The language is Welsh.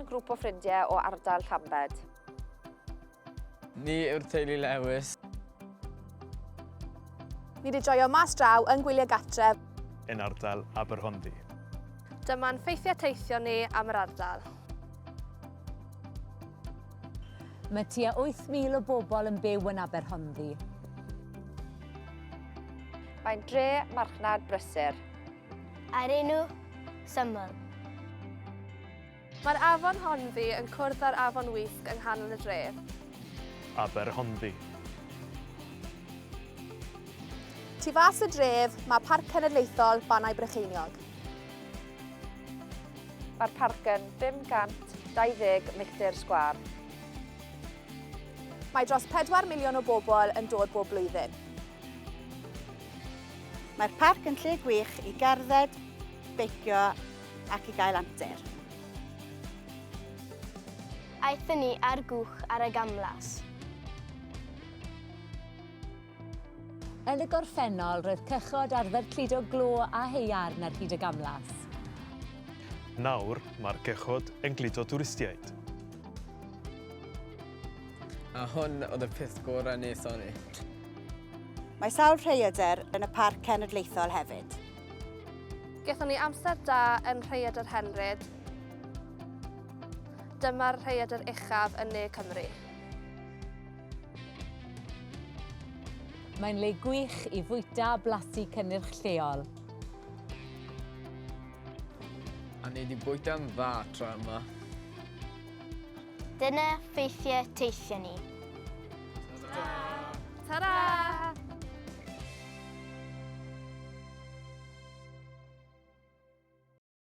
grŵp o ffrindiau o ardal Llambed. Ni yw'r teulu Lewis. Ni 'di joio mas draw yn gwylio gartref. Yn ardal Aberhonddu. Dyma'n ffeithiau teithio ni am yr ardal. Mae tua 8,000 o bobl yn byw yn Aberhonddu. Mae'n dre marchnad brysur. A'r enw syml. Mae'r afon Honddu yn cwrdd â'r afon Wysg yng nghanol y dref. Aberhonddu. Tu fas y dref, mae Parc Cenedlaethol Bannau Brycheiniog. Mae'r parc yn 520 milltir sgwâr. Mae dros 4 miliwn o bobl yn dod bob blwyddyn. Mae'r parc yn lle gwych i gerdded, beicio ac i gael antur. Aethon ni ar gwch ar y gamlas. Yn y gorffennol, roedd cychod arfer cludo glo a haearn ar hyd y gamlas. Nawr, mae'r cychod yn gludo twristiaid. A hwn oedd y peth gorau wnaethon ni. Mae sawl rhaeadr yn y Parc Cenedlaethol hefyd. Gaethon ni amser da yn Rhaeadr Henryd. Dyma'r rhaeadr uchaf yn Ne Cymru. Mae'n le gwych i fwyta a blasu cynnyrch lleol. A ni 'di bwyta'n dda tro yma. Dyna ffeithiau teithio ni. Ta-ra!